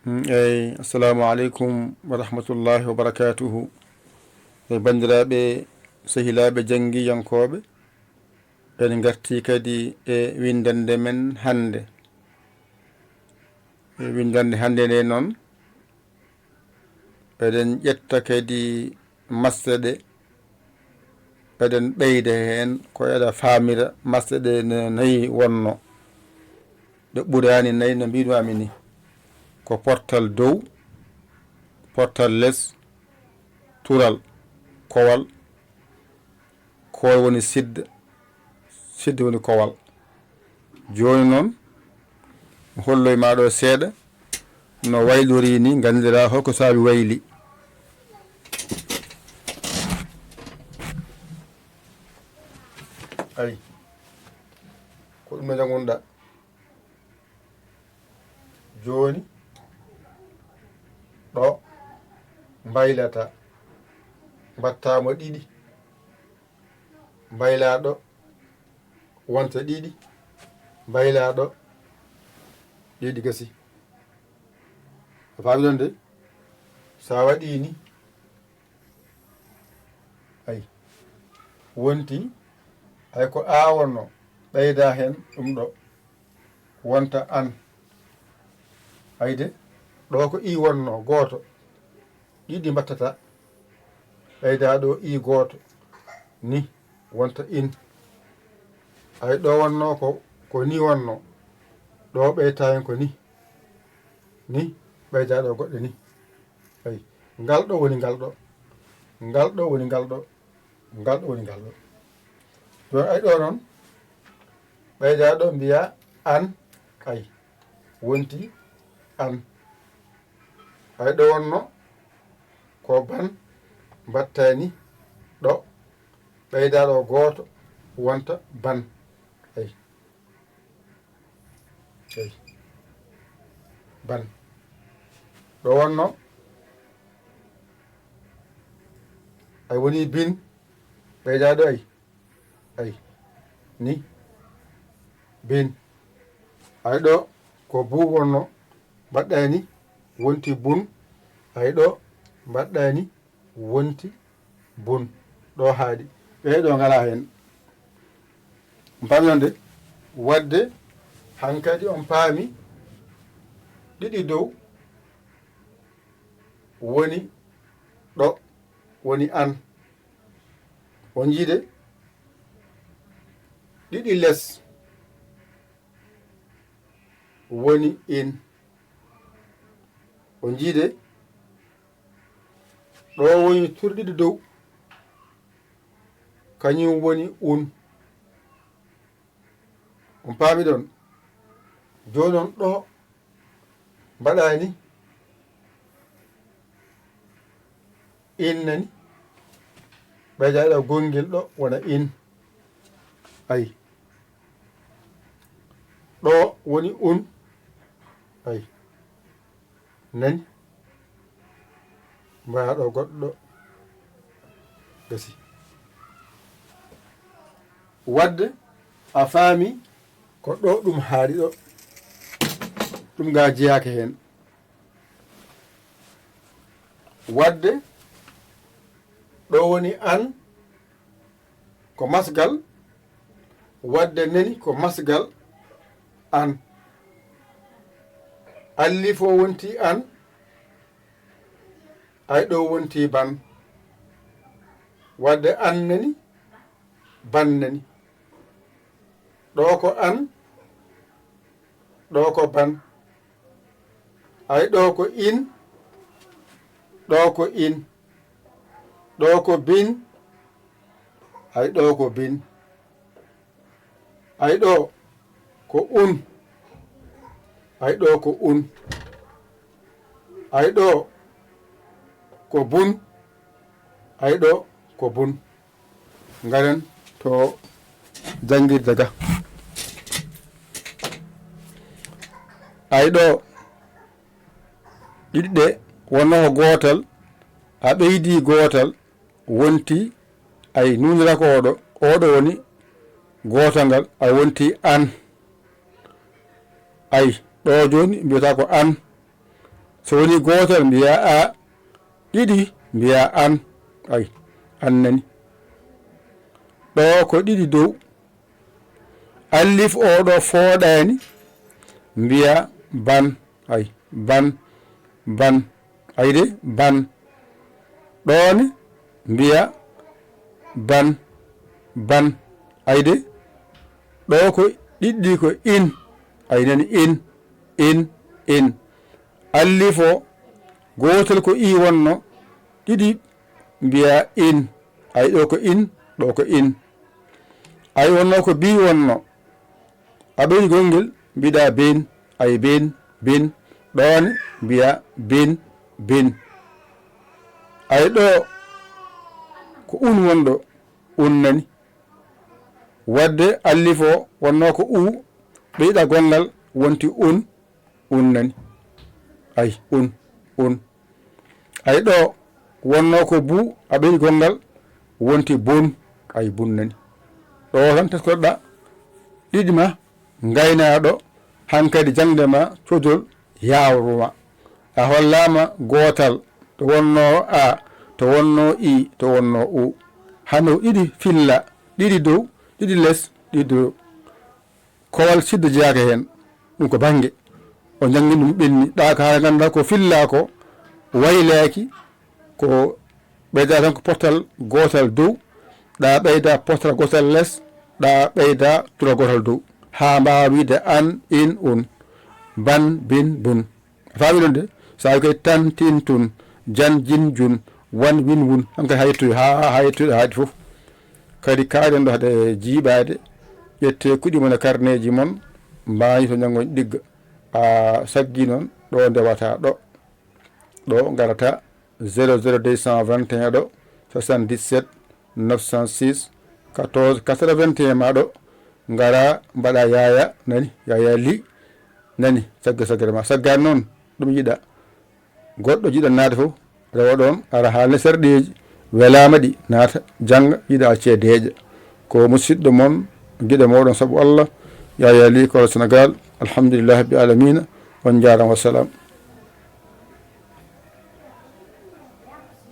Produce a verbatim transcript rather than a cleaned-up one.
Mm, eyi, assalamu aleykum wa rahmatullahi wa barakatuhu. E banndiraaɓe, sehilaaɓe, janngiyankooɓe, en ngartii kadi e winndannde men hannde. E winndannde hannde nde noon, eɗen ƴetta kadi masɗe ɗe, eɗen ɓeyda heen ko eɗa faamira masɗe ɗe no nayi wonno. Ɗe ɓuraani nayi no mbiɗo ami ni. Ko portal dow, portal les, tural, kowal, kowal woni sidda, sidda woni kowal. Jooni noon, mi holloy ma ɗo seeɗa no waylori ni, nganndiraa holko saabi wayli. Ay, ko ɗum no janngunɗa. Jooni, ɗo mbaylata, mbattaama ɗiɗi. Mbaylaɗo wonta ɗiɗi, mbaylaɗo ɗiɗi gasi. A faami ɗon de? So a waɗi ni, ay, wonti, ay ko a wonno, ɓeyda heen ɗum ɗo, wonta an. Ay de, ɗo ko i wonno, gooto. Ɗiɗi mbattata. Ɓeyda ɗo i gooto. Ni wonta in. Ay ɗo wonno ko, ko ni wonno. Ɗo ɓeyta hen ko ni. Ni ɓeyda ɗo goɗɗe ni. Ay, ngal ɗo woni ngal ɗo. Ngal ɗo woni ngal ɗo. Ngal ɗo woni ngal ɗo. Ɗon ay ɗo noon. Ɓeyda ɗo mbiya an. Ay, wonti an. Ay ɗo wonno ko ban, mbattani ɗo, ɓeyda ɗo gooto, wonta ban. Ay. Ay. Ban. Ɗo wonno, ay woni bin, ɓeyda ɗo ay. Ay. Ni. Bin. Ay ɗo ko bu wonno, mbaɗɗani wonti bun. Ay ɗo mbaɗɗani wonti bun. Ɗo haaɗi. Ɓee ɗo ngalaa heen. On paami noon de? Waɗde hankadi on paami ɗiɗi dow woni ɗo, woni an. On njiide? Ɗiɗi les woni in. On njiide? Ɗo woni turɗiɗi dow. Kañum woni un. On paami ɗon? Jooni noon ɗo mbaɗani in nani? Ɓeyda ɗo gonngel ɗo wona in. Ay. Ɗo woni un. Ay. Nani? Mbaa ɗo goɗɗo gasi. Waɗde a faami ko ɗo ɗum haaɗi ɗo. Ɗum ga jeyaaka heen. Waɗde ɗo woni an ko masgal, waɗde nani ko masgal an. Allifo wonti an, ay ɗo wonti ban. Waɗde an nani, ban nani. Ɗo ko an, ɗo ko ban. Ay ɗo ko in, ɗo ko in. Ɗo ko bin, ay ɗo ko bin. Ay ɗo ko un, ay ɗo ko un. Ay ɗo ko bun, ay ɗo ko bun. Ngaren to janngirde ga. Ay ɗo ɗiɗi ɗe wonno ko gootal, a ɓeydi gootal, wonti ay nuniraka oɗo, oɗo woni gootal ngal, a wonti an. Ay ɗo jooni mbiyata ko an. So woni gootal, mbiyaa a. Ɗiɗi, mbiyaa an. Ay, an nani. Ɗo ko ɗiɗi dow. Allif o ɗo fooɗaani, mbiyaa ban. Ay, ban, ban. Ay de, ban. Ɗo ne, mbiyaa ban, ban. Ay de, ɗo ko ɗiɗi ko in. Ay nani, in, in, in. Allif o, gootel ko i wonno, ɗiɗi mbiyaa in. Ay ɗo ko in, ɗo ko in. Ay wonno ko bi wonno. A ɓeydi gongel, mbiɗa ben, ay ben, ben. Ɗo ne, mbiyaa ben, ben. Ay ɗo ko un wonɗo, un nani. Wadde allif o wonno ko u, ɓeyda gongal wonti un, un nani. Ay, un, un. Ay ɗo wonno ko bu, a ɓeydi gongal wonti bun, ay bun nani. Ɗo tan teskoɗa ɗiɗi ma, ngaynaaɗo, hankadi jaŋde ma, codol, yaawru ma. A hollaama gootal, to wonno a, to wonno i, to wonno u. Hano ɗiɗi filla, ɗiɗi dow, ɗiɗi les, ɗiɗi dow. Kowal siddo jeyaaka heen. Ɗum ko bannge. O janngini ɗum ɓenni. Ɗa ka haa ngannda ko filla ko waylaaki, ko ɓeyda tan ko pottal gootal dow. Ɗa ɓeyda pottal gootal les, ɗa ɓeyda tura gootal dow. Haa mbaawa wiide an, in, un. Ban, bin, bun. A faami ɗon de? So a wi koye tan, tin, tun, jan, jin, jun, wan, win, wun, tan kadi haa yettoyi, haa, haa yettoyi, haa yettoyi fof. Kadi kaaɗen ɗo hade jiiɓaade, ƴettee kuɗi mon e karneeji mon, mbaañi to njanngoñ ɗigga. A saggi noon, ɗo ndewata ɗo. Ɗo ngarata zéro zéro deux cent vingt et un ɗo, soixante-dix-sept, neuf cent six, quatorze, quatre-vingt et un ma ɗo, ngara mbaɗa Yaaya, nani, Yaaya Li, nani, sagga saggere ma. Sagga noon, ɗum yiɗa. Goɗɗo jiɗa naata fof, rewa ɗoon, ara haalne sarɗeeji, welaama ɗi, naata, jannga, yiɗa accee deeƴa. Ko musiɗɗo mon, giɗo mooɗon sabu Allah, Yaaya Li, Koolo Senegaal. Alhamdulillahi Rabbil Aalamiina. On njaaraama, wasalaam.